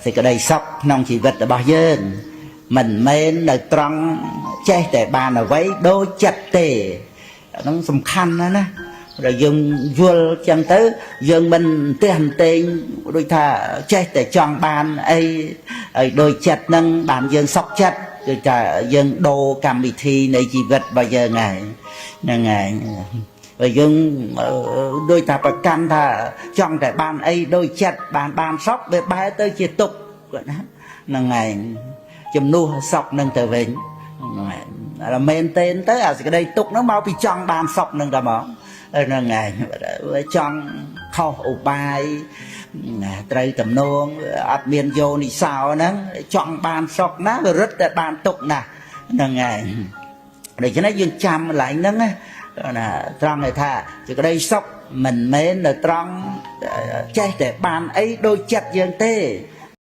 សេចក្តីសុខក្នុងជីវិតរបស់យើងមិនមែននៅត្រង់ចេះតែបានអ្វីដូចចិត្តទេហ្នឹងសំខាន់ណាស់ណាដែលយើងយល់ចឹងទៅយើងមិនផ្ទះអន្ទែងដូចថាចេះតែចង់បានអីហើយដូចចិត្តហ្នឹងបានយើងសុខចិត្តគឺថាយើងដូរកម្មវិធីនៃជីវិតរបស់យើងហើយហ្នឹងហើយបើយើងដូចថាប្រកាន់ថាចង់តែបានអីដូចចិត្តបានបានសុខវាបែរទៅជាទុក្ខគាត់ណាហ្នឹងហើយជំនួសសុខនឹងទៅវិញហ្នឹងហើយតែមែនទេទៅអាសេចក្តីទុក្ខហ្នឹងមកពីចង់បានសុខហ្នឹងតែមកហ្នឹងហើយចង់ខុសឧបាយត្រូវតំណងអត់មានយោនិសោហ្នឹងចង់បានសុខណាវារឹតតែបានទុក្ខណាហ្នឹងហើយដូច្នេះយើងចាំកន្លែងហ្នឹងណាណាត្រង់ថាសេចក្តីសុខមិនមែននៅត្រង់ចេះតែបានអីដូចចិត្តយើងទេ។